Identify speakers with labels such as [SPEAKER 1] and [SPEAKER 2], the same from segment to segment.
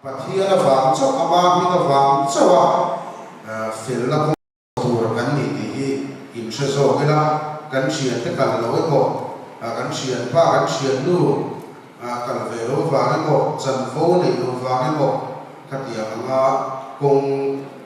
[SPEAKER 1] Pathian avang chauh, Ama hming avang chauha felna kawng tur kan ni tih hi inhre zawk ila, kan thiante kal lo emaw, kan thianpa, kan thiannu kal ve lo vang emaw, chanvo neih lo vang emaw, khatiang anga kawng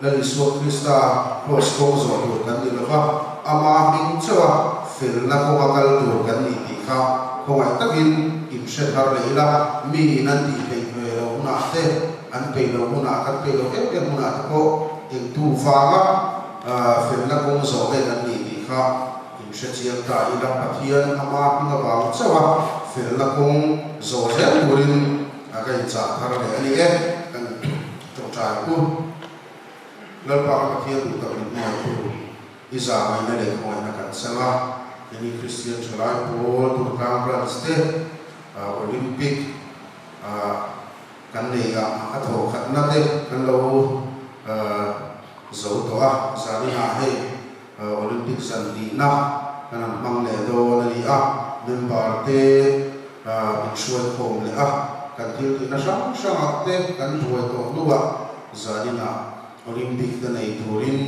[SPEAKER 1] Lal Isua Krista kraws kawng zawh tur kan ni lova, Ama hming chauha felna kawnga kal tur kan ni tih kha khawngaih takin inhre thar leh ila, miin an tih peih ve lo hunah te, an peih lo hunah, kan peih lo em em hunah te pawh engtu vanga felna kawng zawh nge kan ni tih kha inhre chiang ta ila, Pathian Ama hming avang chauha felna kawng zawh zel turin ka inchah thar leh a ni e. Kan. Tawngtai u, Lalpa ka Pathian duh tak min hmangaihtu, i zahngaihna leh khawngaihna kan chang a, keini Kristian thalai pawl Durtlang Branch te Olympic kan nei a, a thawh khatna te kan lo zo tawh a, zaninah hei Olympic zan tihna kan han hmang leh dawn a ni a, member te min hruaikhawm leh a, kan thil tihna hrang hrangah te kan buai tawh hnuah zaninah Olympic te nei turin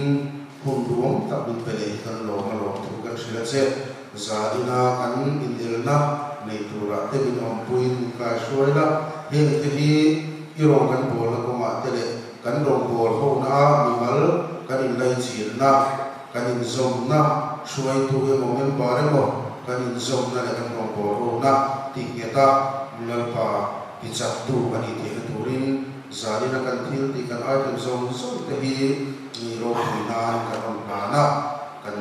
[SPEAKER 1] hun duhawm tak min pe leh hi kan lawm a lawm thu kan hrilh a che. Zanina kan inelna nei turah te min awmpuiin min kaihruai la, heng te hi i rawn kan bawlna kawngah te leh Kan rawngbâwl hona mimal kan inlaichinna, kan inzawmna, hruaitu emaw member emaw kan inzawmna leh kan rawngbâwl hona tihnghet a Lalpa tichaktu a nih theihna turin zalina kan thil tih kan item zawng zawng te hi ni ropui nan kan rawn hlan a, kan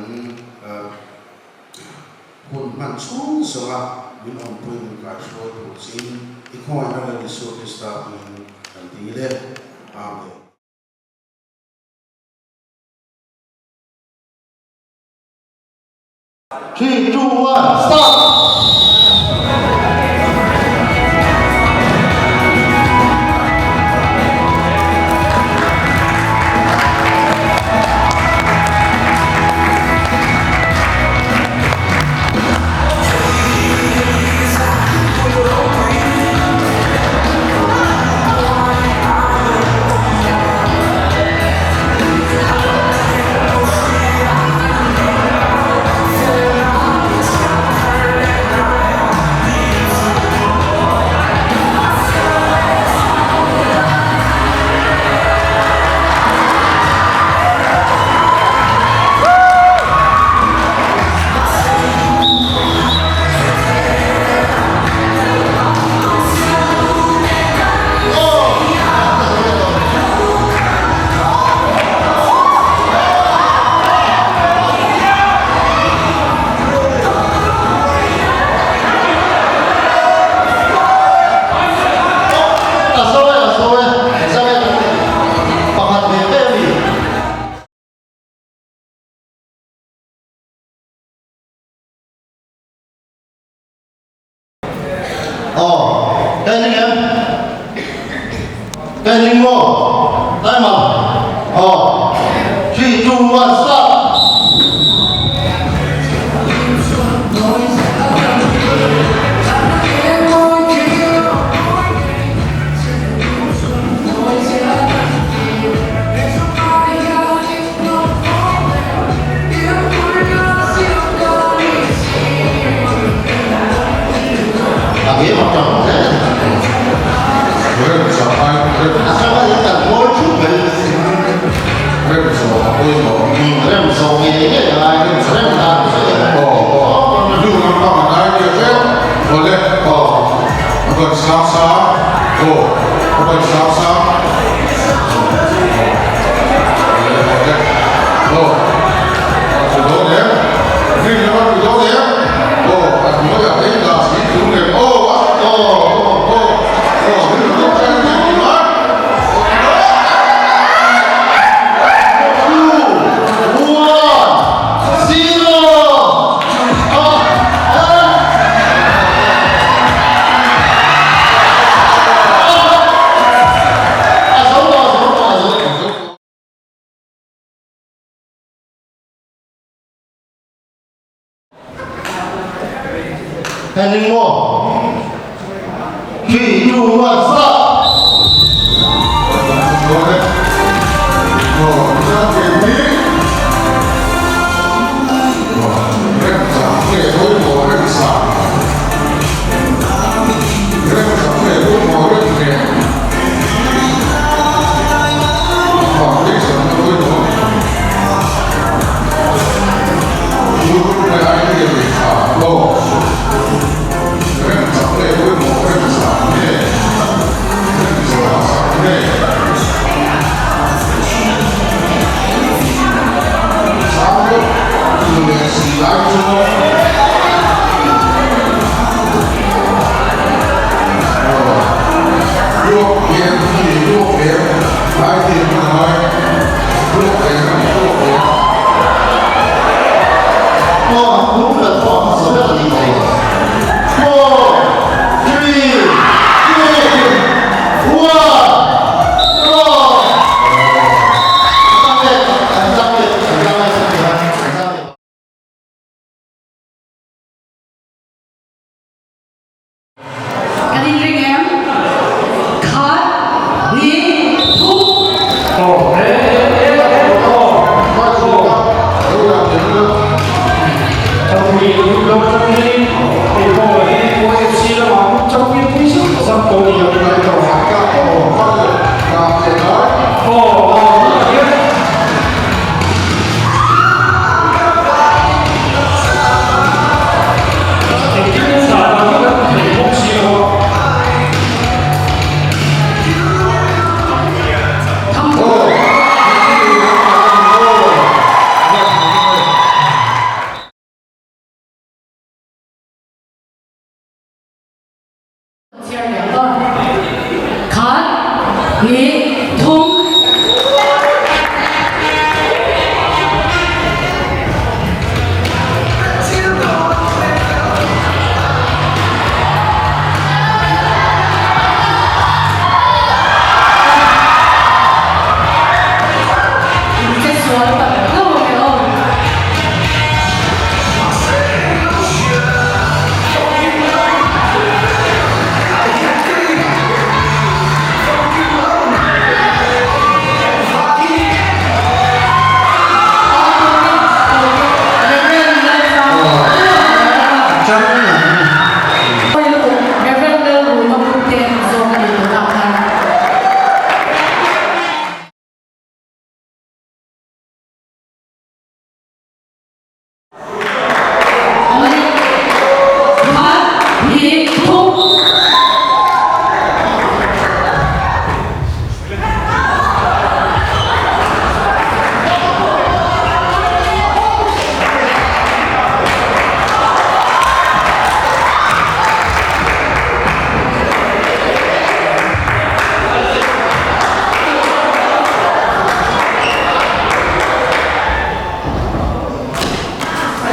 [SPEAKER 1] hun hman chhung zawnga min awmpui min kaihruai tur chin i khawngaihna Lal Isua Krista hmingin kan dil e. Amen.
[SPEAKER 2] Three, two, one, start! A zo e, a zo e, engzah nge kan tih? Pakhat ve ve a ni. Aw, ka hlim em? Ka hlim maw? Timer. Aw, 3, 2, 1, start! A game a tang hle a ni.
[SPEAKER 3] Rem zawh ai rem.
[SPEAKER 2] A chang a kan ngawi thup mai.
[SPEAKER 3] Rem zawh a pawimawh.
[SPEAKER 2] Rem zawh ngei ngei a ngai rem dan chu eng
[SPEAKER 3] Aw aw hnu lampang a ngai nia tlem awle aw a ban sang sang aw a ban sang sang awle awle aw a tlu dawn em rin lam a tlu dawn em aw a hnuaiah eng glass hi tlung lem aw a aw aw aw rin lam a tlu dawn em.
[SPEAKER 2] Heading more. 3, 2, 1, start!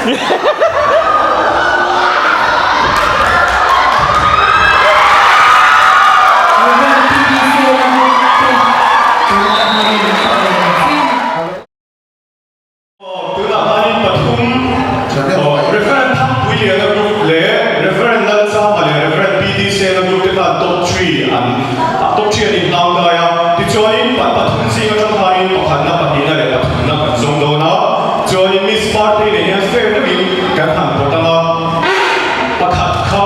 [SPEAKER 4] Tunah khanin pathum Rev. Thangpuiliana group leh Rev. Lalchama leh Rev. PD Sena group te khan top three an top three an inhlang kai a. Tichuanin an pathum zing atang khanin pakhatna, pahnihna leh pathumna kan zawng dawn a. Chuanin Miss Partei nen hian fair deuhin kan han pawt ang a. Pakhat kha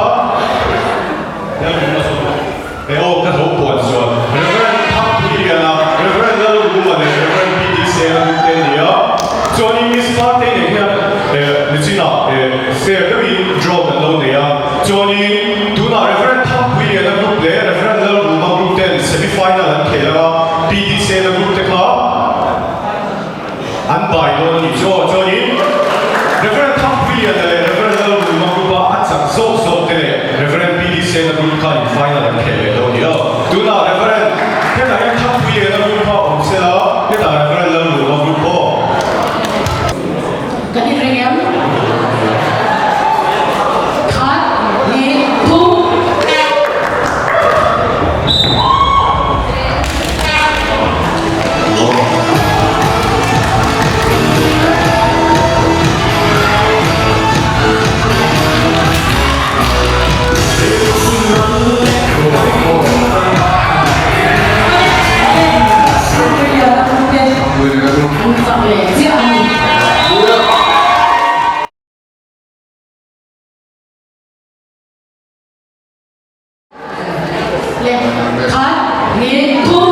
[SPEAKER 4] E aw ka lo puan chuan Rev. Thangpuiliana, Rev. Lalruma leh Rev. PD Sena group te a ni a. Chuanin Miss Partei nen hian nichinah fair deuhin draw kan lo nei a. Chuanin tunah Rev. Thangpuiliana group leh Rev. Lalruma group ten semi final an khel ang a, PD Sena group te kha An bai dawn a nih chu aw. Chuanin Rev. Thangpuiliana leh Rev. Lalruma group a a chak zawk zawk te leh Rev. PD Sena group kha in final an khel leh dawn a ni aw. Tunah Rev. Hetah hian Thangpuiliana group kha awm sela, hetah Rev. Lalruma group aw.
[SPEAKER 5] Kan inreng em? Khat, hnih, thum. Khat, hnih, thum.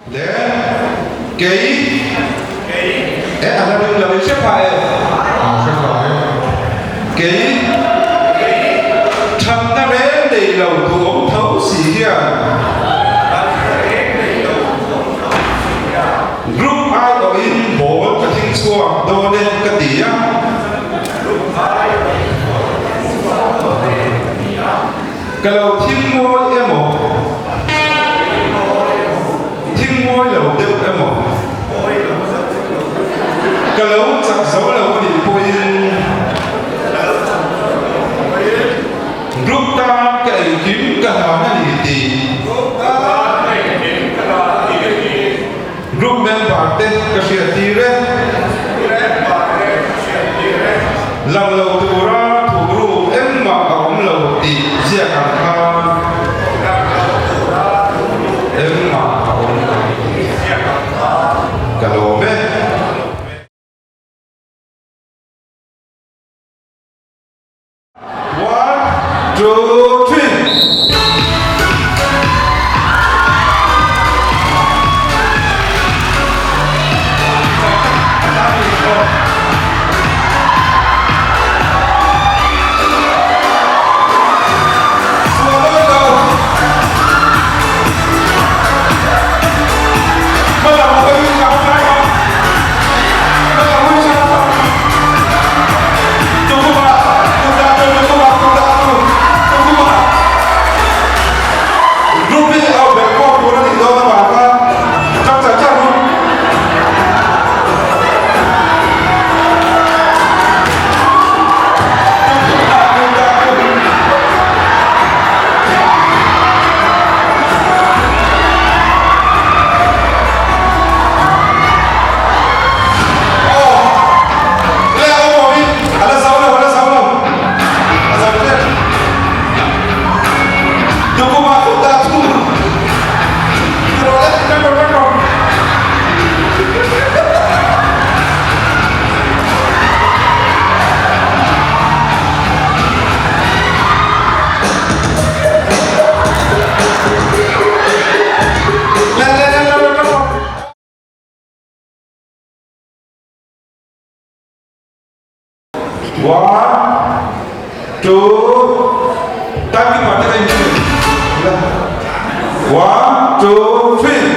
[SPEAKER 1] Le kei e a la ring lo in hre pha e hre pha e kei thatna reng nei lo duh awm tho si hian group ai awhin ball ka thing chhuak dawn e ka ti a Ka lo thing mawi emaw? Thing mawi lo deuh emaw? Ka lo chak zo lo a nih pawhin Group tan ka engkim ka hlan a ni tih Group member te ka hriattir e. Lang lo tura thukruk engmah a awm lo tih ziak ang khan engmah a awm lo tih ka lawm e. One, two, three.
[SPEAKER 3] One, two, timekeeper te ka in One, two, three.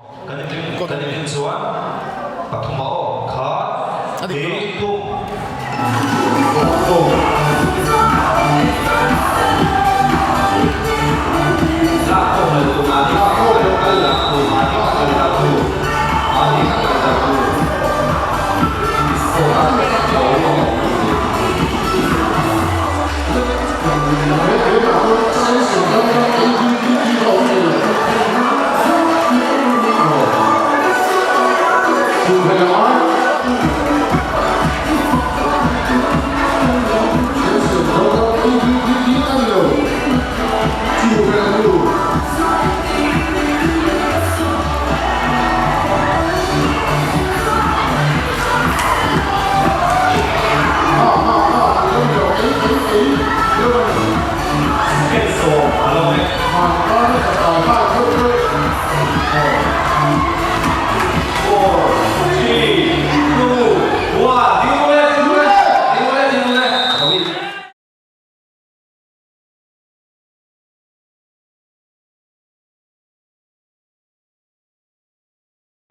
[SPEAKER 6] Kan inrin kan inrin chuan pathuma aw khat hnih thum. Lak khawm lo tu mahni kha kal lak tu mahni kha kal lak tu mahni kha kal lak tu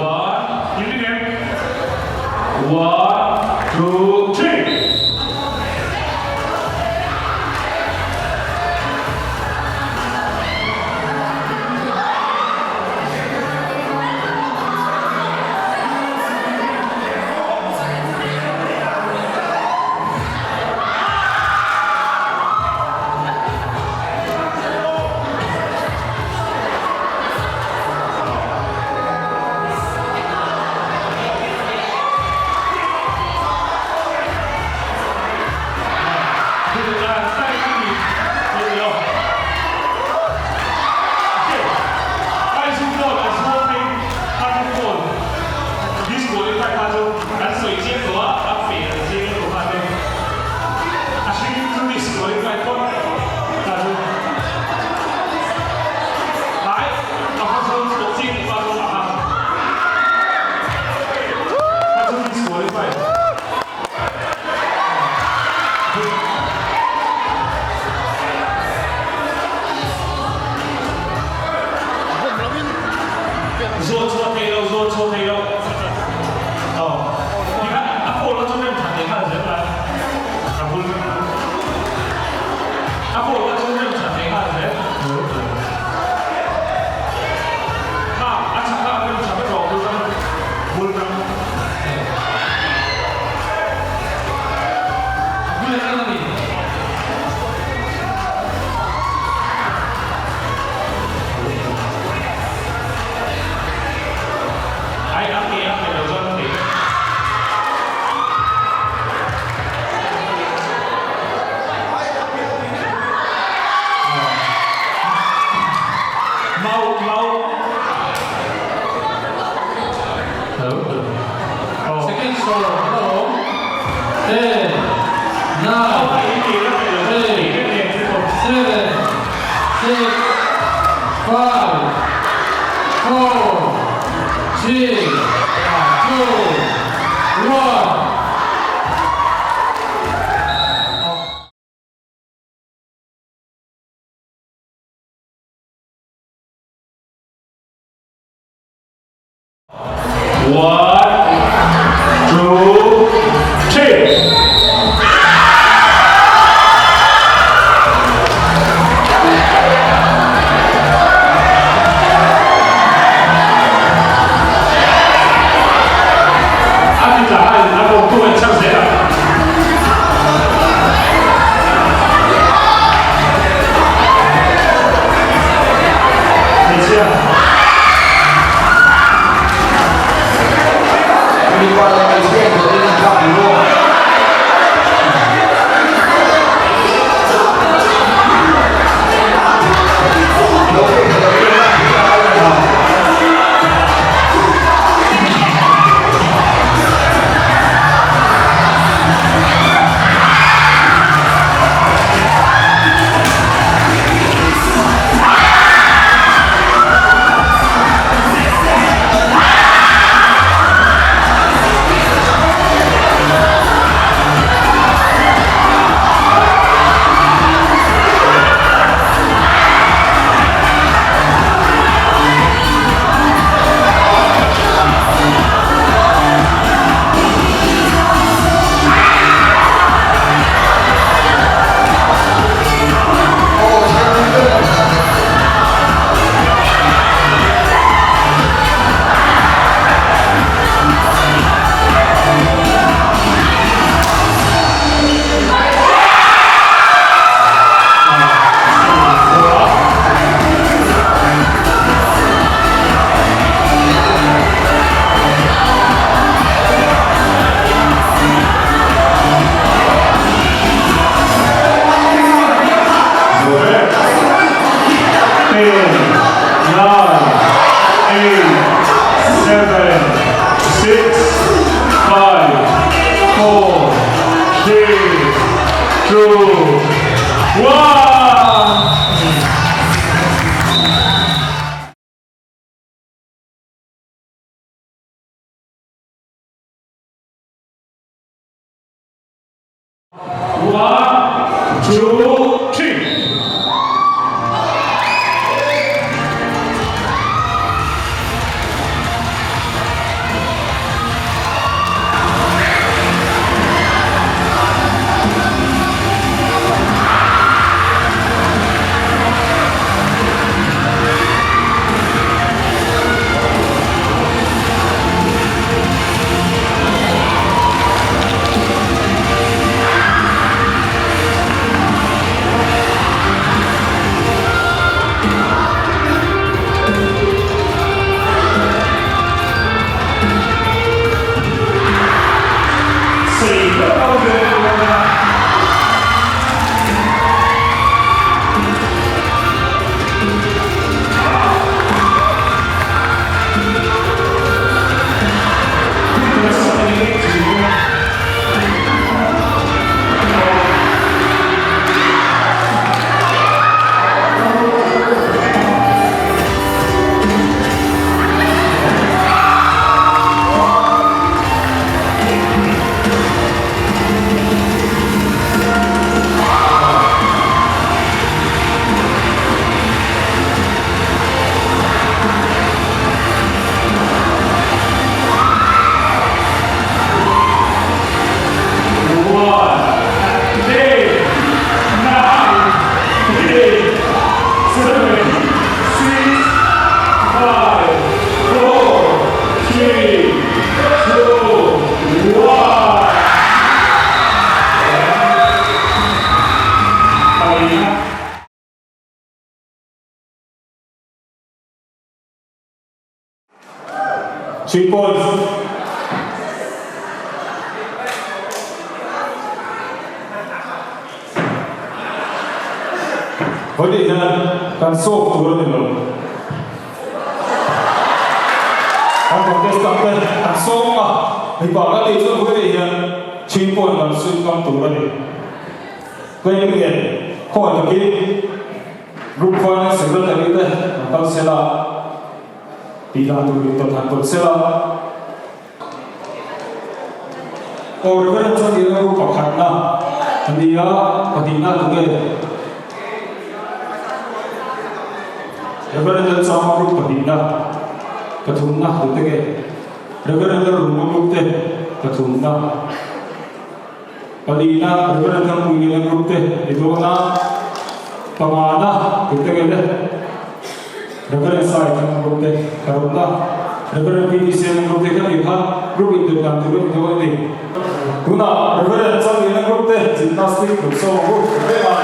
[SPEAKER 4] One, you begin. One, two, three. 做错黑喽，做错黑喽。哦，你看阿波罗中间场，你看谁来？阿波，阿波罗中间场，你看谁？那阿长阿跟长个老都上，不是。不是那里。哎，阿给阿给，老庄给。猫猫。Hello.
[SPEAKER 7] Second solo, hello. 10, 9, 8, 7, 6, 5, 4, 3, 2, 1.
[SPEAKER 4] One, two, three. 阿你咋阿我过来唱谁了？你唱。Ten, nine, eight, seven, six, five, four, three, two, one. One, two, three. One, eight, nine, eight, seven, six, five, four, three, two, one.
[SPEAKER 8] 3 points. Hodi hian kan sawk tur a ni lo. Kan contestant te an sawm a, mipa ka tih chuan hodi hian 3 point kan suih ngam tur a ni. Playing nge khawi takin group final secretary te an kal sela. Tih dan tur in tawn han tawn sela. Aw Reverend chuan i rilru pakhatna a ni a, pahnihna tunge? Reverend Lalchama group pahnihna, pathumna tute nge? Reverend Lalruma group te pathumna, palina Reverend Thangpuiliana group te ni dawn a, pangana tute nge le? Reverend Sai Thang Group te ka rawn a, Reverend PT Siang Group te ka tih kha Group in dawt dan tur a ni dawn a ni. Tunah Reverend Challiana Group te Gymnastic lo sawm ang u hle mai.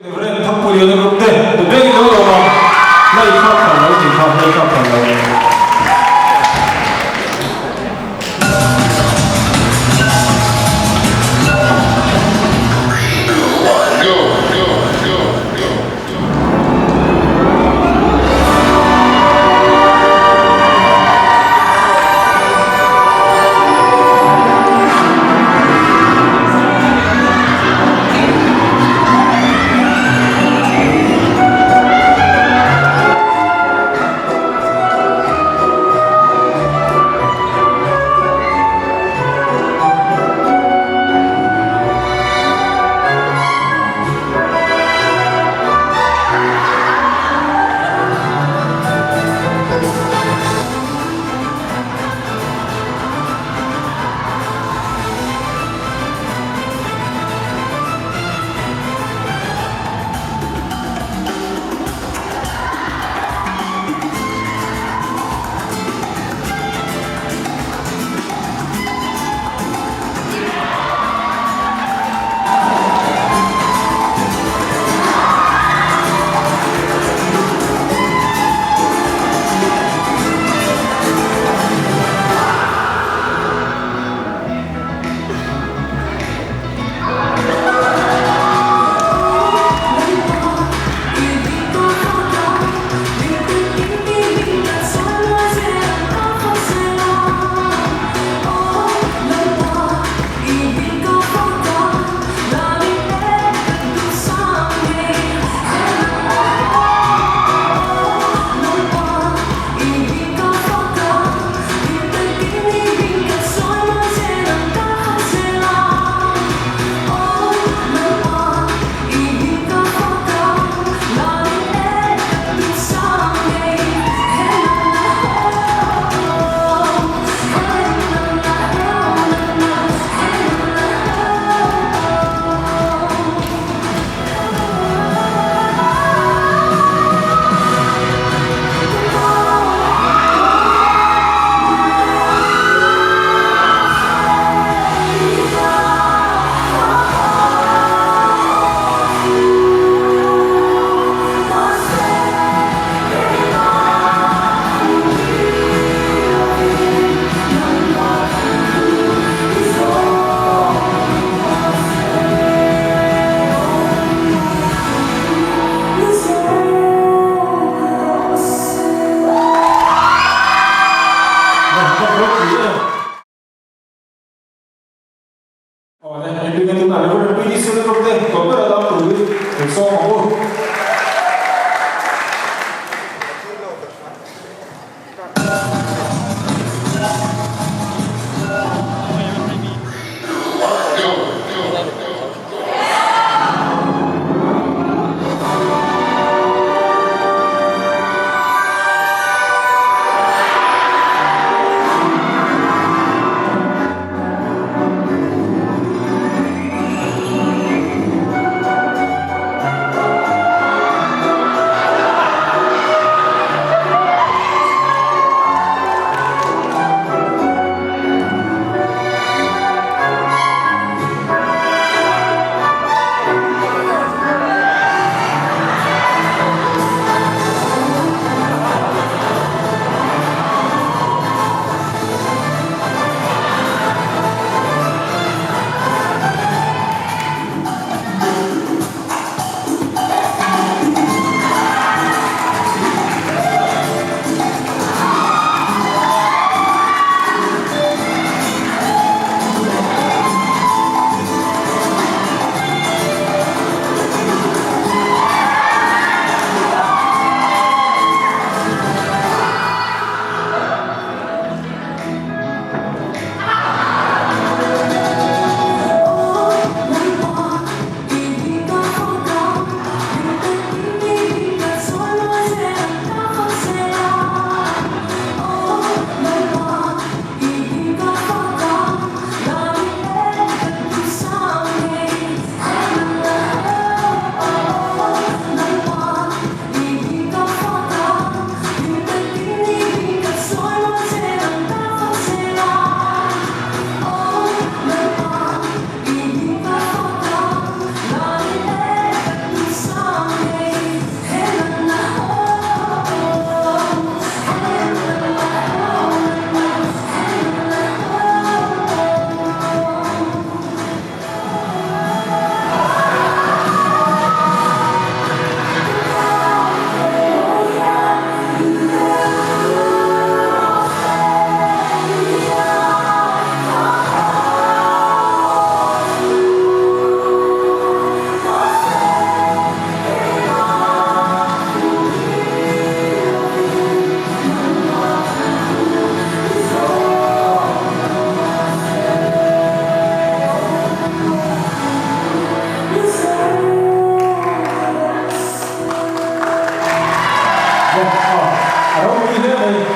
[SPEAKER 8] Reverend Thangpuiana group te tu beng i lo lawm a, lai kha phal lo tih kha lai kha phal lo.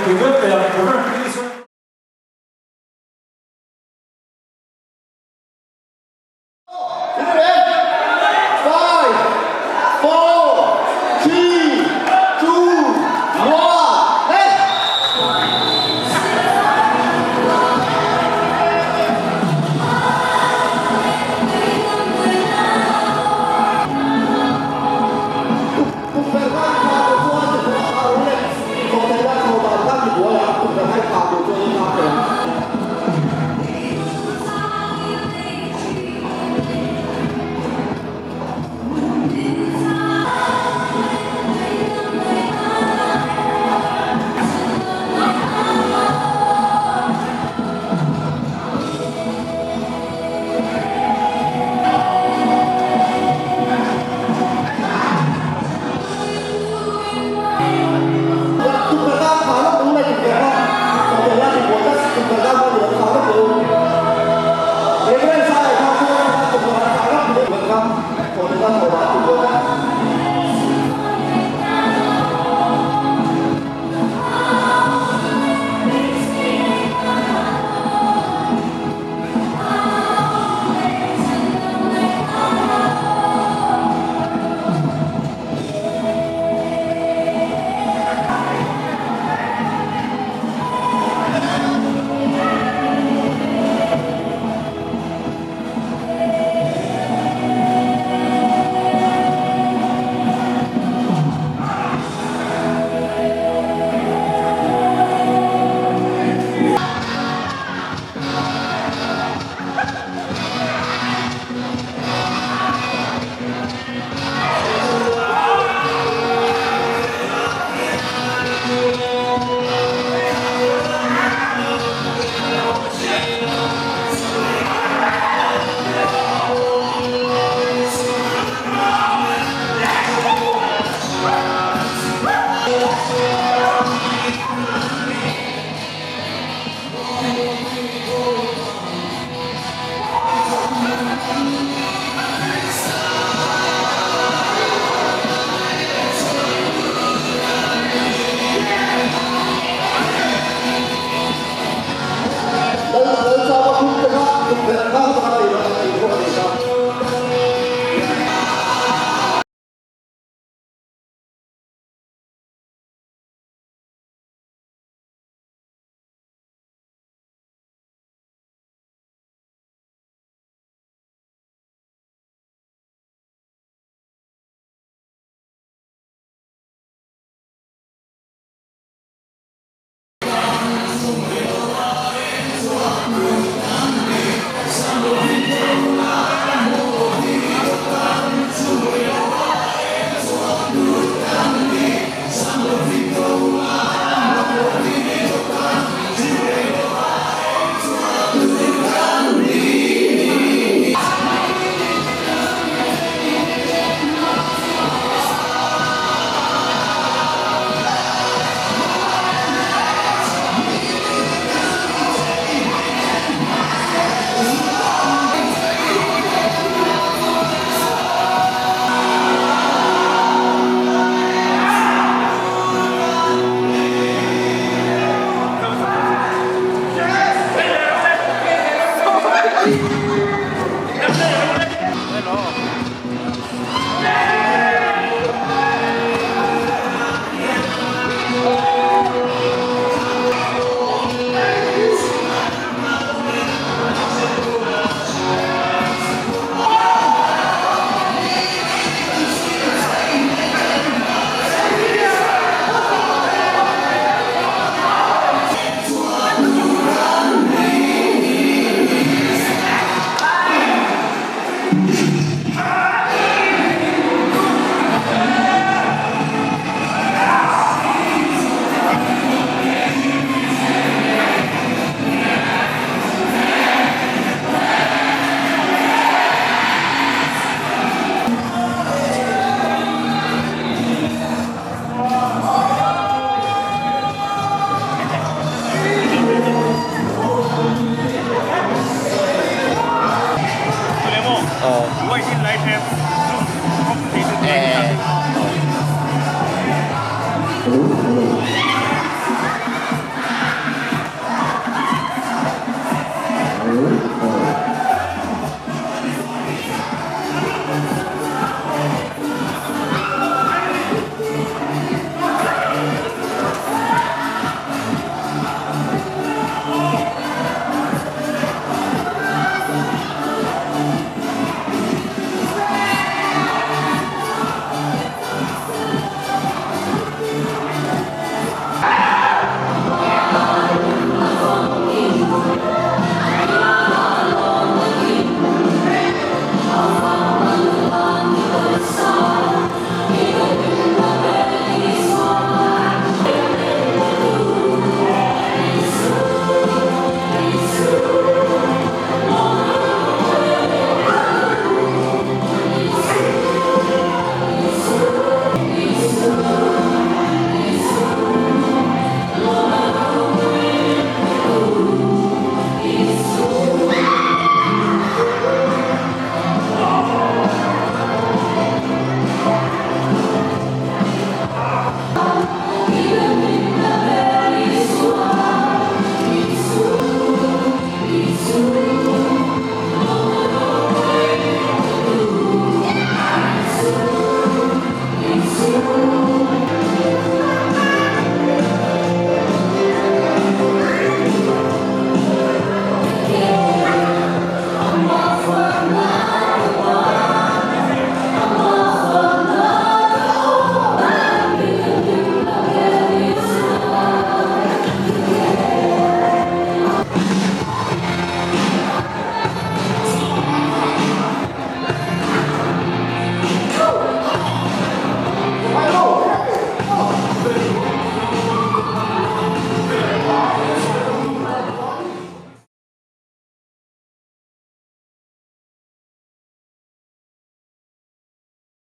[SPEAKER 8] tu vek.